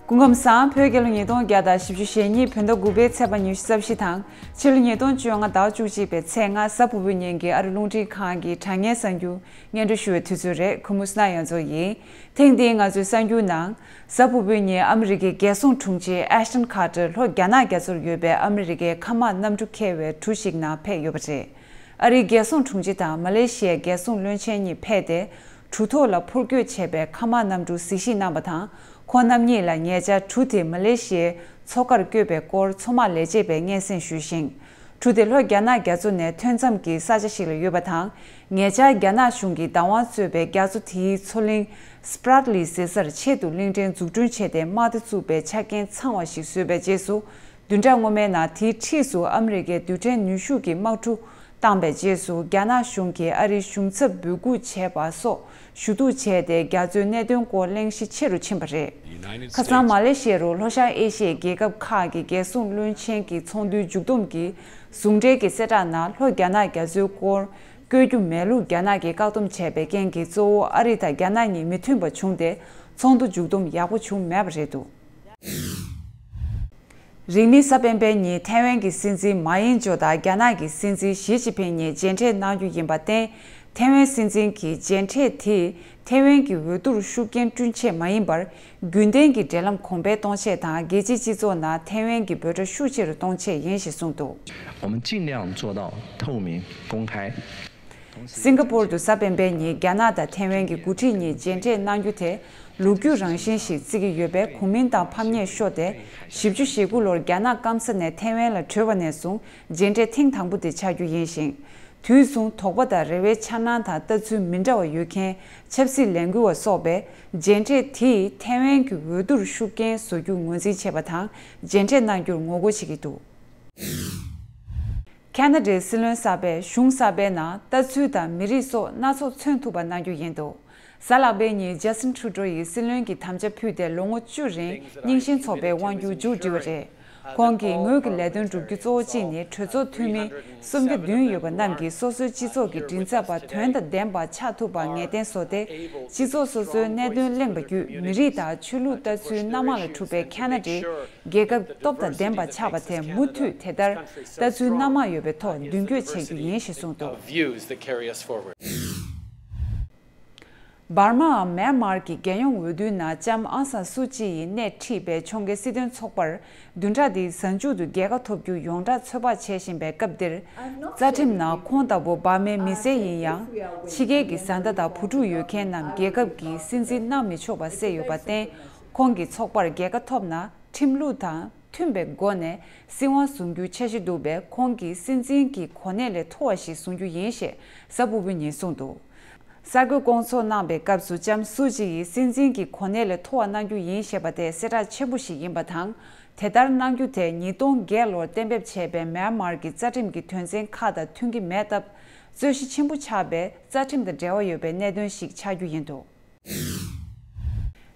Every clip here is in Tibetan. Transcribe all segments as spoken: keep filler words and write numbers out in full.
སྐུ་ཁམས་བཟང་། བོད་རྒྱལ་ལོ་ཉིས་སྟོང་བརྒྱ་དང་བཞི་བཅུ་ཞེ་གཉིས་བོད་ཟླ་དགུ་པའི་ཚེས་པ་ཉི་ཤུ་རྩ་བཞི་དང་ཕྱི་ལོ་ཉིས་སྟོང་བཅོ་ལྔ་ཟླ་བ་བཅུ་གཅིག་པའི་ཚེས་ལྔ་གཟའ་ཕུར་བུའི་ཉིན་གྱི་ཨ་རི་རླུང་འཕྲིན་ཁང་གི་དྲ་བརྙན་གསར་འགྱུར་སྙན་སྒྲོན་ཞུ་བའི་དུས་ཚོད་རེད། ཁུ་མུ་སྣ་ཡོངས་རྫོགས་ཡིན། ཐེངས་འདིའི་ང་ཚོའི་གསར་འགྱུར་ནང་། གཟའ་ཕུར་བུའི་ཉིན་ཨ་མི་རི་ཀའི་རྒྱལ་སྲུང་དྲུང་ཆེ་ཨེ་ཤ་ཊོན་ཁ་ཏར་ལྷོ་རྒྱ་ནག་རྒྱ་མཚོར་ཡོད་པའི་ཨ་མི་རི་ཀའི་མཁའ་དམག་གནམ་གྲུ་འཁེལ་བའི་གྲུ་ཞིག་ནང་ཕེབས་ཡོད་པ་རེད། ཨ་རིའི་རྒྱལ་སྲུང་དྲུང་ཆེ་དང་མ་ལེ་ཤི་ཡའི་རྒྱལ་སྲུང་བློན་ཆེན་གཉིས་ཕེབས་ཏེ། གྲུ་ཐོག་ལ་འཕུར་སྐྱོད་བྱས་པའི་མཁའ་དམག་གནམ་གྲུ་གཟིགས་ཞིབ་གནང་བ་དང་། ཁོང་རྣམ་གཉིས་ལ་ཉེ་ཆར་གྲུ་དེ་མ་ལེ་ཤི་ཡའི་མཚོ་ཁར་བསྐྱོད་པའི་སྐོར་མཚོ་དམག་ལས་བྱེད་པས་སྙན་སེང་ཞུས་ཤིང་། གྲུ་དེ་ལྷོ་རྒྱ་ནག་རྒྱ་མཚོ་ནས་ཐོན་མཚམས་ཀྱི་ས་ཆ་ཞིག་ལ་ཡོད་པ་དང་། ཉེ་ཆར་རྒྱ་ནག་གཞུང་གིས་བདག་དབང་གཙོས་པའི་རྒྱ་མཚོ་དེའི་མཚོ་གླིང་སྤྲད་ལི་ཟེར་སར་ཆེད་དུ་གླིང་ཕྲན་འཛུགས་སྐྲུན་བྱས་ཏེ་དམག་སྡེ་བཙུགས་པའི་ཆ་རྐྱེན་ཚང་བ་ཞིག་བཟོས་པའི་རྗེས་སུ། བདུན་ཕྲག་སྔོན་མའི་ནང་དེའི་འཁྲིས་སུ་ཨ་མི་རི་ཀའི་རྡུལ་ཕྲན་ནུས་ཤུགས་ཀྱི་དམག་གྲུ་བཏང་པའི་རྗེས་སུ། རྒྱ་ནག་གཞུང་གིས་ཨ་རིའི་གཞུང་ཚབ་འབོད་འགུག་བྱས་པ་སོགས་ཞུ་གཏུག་བྱས་ཏེ། རྒྱ་མཚོའི་གནད་དོན་སྐོར་གླེང་གཞི་ཆེ་རུ་ཕྱིན་པ་རེད། ཁ་སང་མ་ལེ་ཤི་ཡ་རུ་ལྷོ་ཤར་ཨེ་ཤི་ཡའི་རྒྱལ་ཁབ་ཁག་གི་རྒྱལ་སྲུང་བློན་ཆེན་གྱི་ཚོགས་འདུའི་མཇུག་བསྡོམས་ཀྱི་ཟུང་འབྲེལ་གྱི་གསལ་བསྒྲགས་ནང་། ལྷོ་རྒྱ་ནག་རྒྱ་མཚོའི་སྐོར་བཀོད་རྒྱུ་མེད་ལུགས་རྒྱ་ནག་གིས་བཀག་སྡོམ་བྱས་པའི་རྐྱེན་གྱིས། གཙོ་བོ་ཨ་རི་དང་རྒྱ་ནག་གཉིས་མི་མཐུན་པ་བྱུང་སྟེ། ཚོགས་འདུ་མཇུག་བསྡོམས་ཡག་པོ་བྱུང་མེད་པ་རེད་འདུག་རིང་མིན་གཟའ་སྤེན་པའི་ཉིན་ཐའེ་ཝན་གྱི་སྲིད་འཛིན་མཱ་ཡིན་ཇོ་དང་རྒྱ་ནག་གི་སྲིད་འཛིན་ཞི་ཅིན་ཕིང་གཉིས་མཇལ་འཕྲད་གནང་རྒྱུ་ཡིན་པར་བརྟེན། ཐའེ་ཝན་སྲིད་འཛིན་གྱི་མཇལ་འཕྲད་དེས་ཐའེ་ཝན་གྱི་འོས་བསྡུར་ཤུགས་རྐྱེན་བསྐྲུན་ཆེད་མ་ཡིན་པར། རྒྱུན་ལྡན་གྱི་འབྲེལ་ལམ་གོང་འཕེལ་གཏོང་ཆེད་དང་། རྒྱལ་སྤྱིའི་སྤྱི་ཚོགས་ནང་ཐའེ་ཝན་གྱི་འབོད་སྒྲ་ཤུགས་ཆེ་རུ་གཏོང་ཆེད་ཡིན་ཞེས་གསུངས་འདུག 我们尽量做到透明、公开。 སིང་ག་པུར་དུ་གཟའ་སྤེན་པའི་ཉིན་རྒྱ་ནག་དང་ཐའེ་ཝན་གྱི་འགོ་ཁྲིད་གཉིས་མཇལ་འཕྲད་གནང་རྒྱུ་དེ་ལོ་རྒྱུས་རང་བཞིན་ཞིག་བརྩི་གི་ཡོད་པས། གོ་མིན་ཏང་ཕམ་ཉེས་ཤོར་ཏེ། བཞི་བཅུ་ཞེ་དགུ་ལོར་རྒྱ་ནག་སྐམ་ས་ནས་ཐའེ་ཝན་ལ་བྲོས་པ་ནས་བཟུང་མཇལ་འཕྲད་ཐེངས་དང་པོ་དེ་ཆགས་རྒྱུ་ཡིན་ཞིང་། དུས་མཚུངས་དོགས་པ་དང་རེ་བའི་འཆར་སྣང་དང་ལྟ་ཚུལ་མི་འདྲ་བ་ཡོད་མཁན་ཆབ་སྲིད་ལས་འགུལ་བ་སོགས་པས། མཇལ་འཕྲད་དེས་ཐའེ་ཝན་གྱི་འོས་བསྡུར་ཤུགས་རྐྱེན་བཟོ་རྒྱུ་ངོས་འཛིན་བྱས་པ་དང་། མཇལ་འཕྲད་གནང་རྒྱུར་ངོ་རྒོལ་བྱེད་ཀྱི་འདུག་ཁ་ན་ཌའི་སྲིད་བློན་གསར་པས་གཞུང་གསར་པའི་ནང་ལྟ་ཚུལ་དང་མི་རིགས་སོགས་སྣ་ཚོགས་མཚོན་ཐུབ་པ་གནང་རྒྱུ་ཡིན་འདུག་གཟའ་ལྷག་པའི་ཉིན་ཇ་སིན་ཁྲུ་ཏྲོ་ཡིས་སྲིད་བློན་གྱི་དམ་བཅའ་ཕུལ་ཏེ། ལོ་ངོ་བཅུ་རིང་རྙིང་ཞེན་ཚོགས་པའི་དབང་སྒྱུར་མཇུག་བསྒྲིལ་བ་རེད། ཁོང་གིས་ངོས་ཀྱི་ལས་དོན་བསྒྲུབ་རྒྱུ་གཙོ་བོ་གཅིག་ནི། གྲོས་ཚོགས་འཐུས་མི་སུམ་བརྒྱ་བདུན་ཡོད་པ་རྣམས་ཀྱིས་སོ་སོའི་སྤྱི་ཚོགས་ཀྱི་མགྲིན་ཚབ་པ་དོན་དང་ལྡན་པ་ཆགས་ཐུབ་པ་ངེས་གཏན་བཟོ་སྟེ། སྤྱི་ཚོགས་སོ་སོའི་གནད་དོན་གླེང་བ་བརྒྱུད། མི་རིགས་དང་ཆོས་ལུགས་ལྟ་ཚུལ་སྣ་མང་ལ་གྲུབ་པའི་ཁ་ན་ཌའི་རྒྱལ་ཁབ་སྟོབས་དང་ལྡན་པ་ཆགས་པ་དེ། མུ་མཐུད་དེ་ལྟར་ལྟ་ཚུལ་སྣ་མང་ཡོད་པའི་ཐོག་མདུན་སྐྱོད་བྱེད་རྒྱུ་ཡིན་ཞེས་གསུངས་འདུག་འབར་མའམ་མེན་མར་གྱི་རྒྱལ་ཡོངས་འོས་བསྡུའི་ནང་ལྕམ་ཨང་སང་སུ་ཅི་ཡི་སྣེ་ཁྲིད་པའི་ཕྱོགས་འགལ་སྲིད་དོན་ཚོགས་པར། བདུན་ཕྲག་འདིའི་གཟའ་མཇུག་ཏུ་རྒྱལ་ཁ་ཐོབ་རྒྱུ་ཡོངས་གྲགས་ཚོད་དཔག་བྱེད་བཞིན་པའི་སྐབས་འདིར། རྩ་ཁྲིམས་ནང་ཁོང་ལྟ་བུ་འབར་མའི་མི་སེར་ཡིན་ཡང་། ཕྱི་རྒྱལ་གྱི་བཟའ་ཟླ་དང་བུ་ཕྲུག་ཡོད་མཁན་རྣམས་རྒྱལ་ཁབ་ཀྱི་སྲིད་འཛིན་གནང་མི་ཆོག་པ་གསལ་ཡོད་པར་བརྟེན། ཁོང་གི་ཚོགས་པར་རྒྱལ་ཁ་ཐོབ་ན། ཁྲིམས་ལུགས་དང་མཐུན་པའི་སྒོ་ནས་སྲིད་དབང་བཟུང་རྒྱུའི་འཆར་གཞི་འདུག་པས། ཁོང་གིས་སྲིད་འཛིན་གྱི་གོ་གནས་ལས་མཐོ་བ་ཞིག་བཟུང་རྒྱུ་ཡིན་ཞེས་གཟའ་ཕུར་བུའི་ཉིན་གསུངས་འདུག་གསར་འགོད་སྐོང་ཚོགས་གནང་པའི་སྐབས་སུ་ལྕམ་སུ་ཅི་ཡིས་སྲིད་འཛིན་གྱི་གོ་གནས་ལས་མཐོ་བ་གནང་རྒྱུ་ཡིན་ཞེས་པ་དེ་གསལ་བསྒྲགས་ཆེན་པོ་ཞིག་ཡིན་པ་དང་། དེ་ལྟར་གནང་རྒྱུ་དེ་ཉིས་སྟོང་བརྒྱད་ལོར་གཏན་འབེབས་བྱས་པའི་མེན་མར་གྱི་རྩ་ཁྲིམས་ཀྱི་དོན་ཚན་ཁག་དང་མཐུན་གྱི་མེད་སྟབས། རྩོད་གཞི་ཆེན་པོ་ཆགས་པའི་རྩ་ཁྲིམས་དང་འབྲེལ་བ་ཡོད་པའི་གནད་དོན་ཞིག་ཆགས་རྒྱུ་ཡིན་འདུག་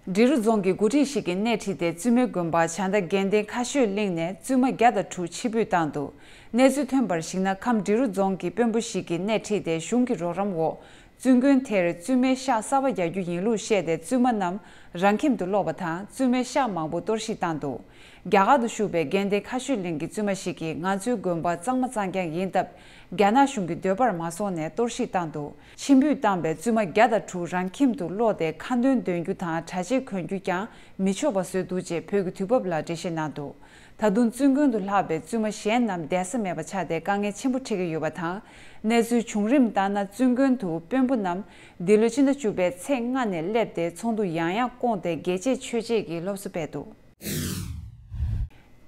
འབྲི་རུ་རྫོང་གི་འགོ་ཁྲིད་ཞིག་གིས་སྣེ་ཁྲིད་དེ་བཙུན་མའི་དགོན་པ་བྱ་མདའ་དགེ་ལྡན་ཁ་ཤོད་གླིང་ནས་བཙུན་མ་བརྒྱ་དང་དྲུག་ཕྱིར་འབུད་བཏང་འདུག་གནས་ཚུལ་ཐོན་པར་གཞིགས་ན། ཁམས་འབྲི་རུ་རྫོང་གི་དཔོན་པོ་ཞིག་གིས་སྣེ་ཁྲིད་དེ་གཞུང་གི་རོགས་རམ་འོག་བཙུན་དགོན་དེར་བཙུན་མའི་ཤག་གསར་པ་རྒྱག་རྒྱུ་ཡིན་ལུགས་བཤད་དེ། བཙུན་མ་རྣམས་རང་ཁྱིམ་དུ་སློག་པ་དང་། བཙུན་མའི་ཤག་མང་པོ་གཏོར་བཤིག་བཏང་འདུག་རྒྱ་གར་དུ་བཞུགས་པའི་དགེ་ལྡན་ཁ་ཤོད་གླིང་གི་བཙུན་མ་ཞིག་གིས། ང་ཚོའི་དགོན་པ་གཙང་མ་གཙང་རྐྱང་ཡིན་སྟབས། རྒྱ་ནག་གཞུང་གི་འདོད་པར་མ་སོང་ནས་གཏོར་བཤིག་བཏང་འདུག་ཕྱིར་འབུད་བཏང་པའི་བཙུན་མ་བརྒྱ་དང་དྲུག་རང་ཁྱིམ་དུ་སློག་སྟེ། ཁ་འདོན་འདོན་རྒྱུ་དང་གྲྭ་ཆས་གོན་རྒྱུ་ཀྱང་མི་ཆོག་པ་བཟོས་འདུག་ཅེས་བོད་ཀྱི་དུས་བབ་ལ་འགྲེལ་བཤད་གནང་འདུག་ད་དུང་བཙུན་དགོན་དུ་ལྷག་པའི་བཙུན་མ་གཞན་རྣམས་བསྡད་ས་མེད་པ་ཆགས་ཏེ། དཀའ་ངལ་ཆེན་པོ་འཕྲད་ཀྱི་ཡོད་པ་དང་། གནས་ཚུལ་བྱུང་རིམ་ལྟར་ན། བཙུན་དགོན་དུ་དཔོན་པོ་རྣམས་འདི་ལོའི་ཕྱི་ཟླ་བཅུ་པའི་ཚེས་ལྔ་ནས་སླེབས་ཏེ། ཚོགས་འདུ་ཡང་ཡང་བསྐོངས་ཏེ། རྒྱལ་གཅེས་ཆོས་གཅེས་ཀྱི་སློབ་གསོ་སྤེལ་འདུག་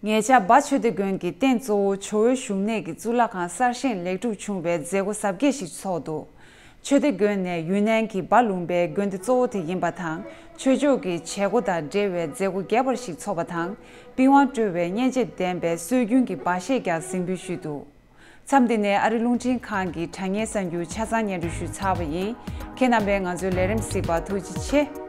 ཉེ་ཆར་འབའ་ཆོས་སྡེ་དགོན་གྱི་རྟེན་གཙོ་བོ་ཇོ་བོའི་བཞུགས་གནས་ཀྱི་གཙུག་ལག་ཁང་གསར་བཞེངས་ལེགས་གྲུབ་བྱུང་བའི་མཛད་སྒོ་གཟབ་རྒྱས་ཤིག་ཚོགས་འདུག་ཆོས་སྡེ་དགོན་ནས་ཡུན་ནན་གྱི་འབའ་ལུང་པའི་དགོན་སྡེ་གཙོ་བོ་དེ་ཡིན་པ་དང་། ཆོས་ཕྱོགས་ཀྱི་བྱེད་སྒོ་དང་འབྲེལ་བའི་མཛད་སྒོ་རྒྱས་པ་ཞིག་ཚོགས་པ་དང་། པི་ཝང་སྤྲོ་བའི་སྙན་འཇེབས་ལྡན་པའི་སྲོལ་རྒྱུན་གྱི་འབའ་གཞས་ཀྱང་གཟིགས་འབུལ་ཞུས་འདུག་མཚམས་འདི་ནས་ཨ་རི་རླུང་འཕྲིན་ཁང་གི་དྲ་བརྙན་གསར་འགྱུར་ཆ་ཚང་སྙན་སྒྲོན་ཞུས་ཚར་བ་ཡིན། ཁྱེད་རྣམ་པས་ང་ཚོའི་ལས་རིམ་གཟིགས་པར་ཐུགས་རྗེ་ཆེ།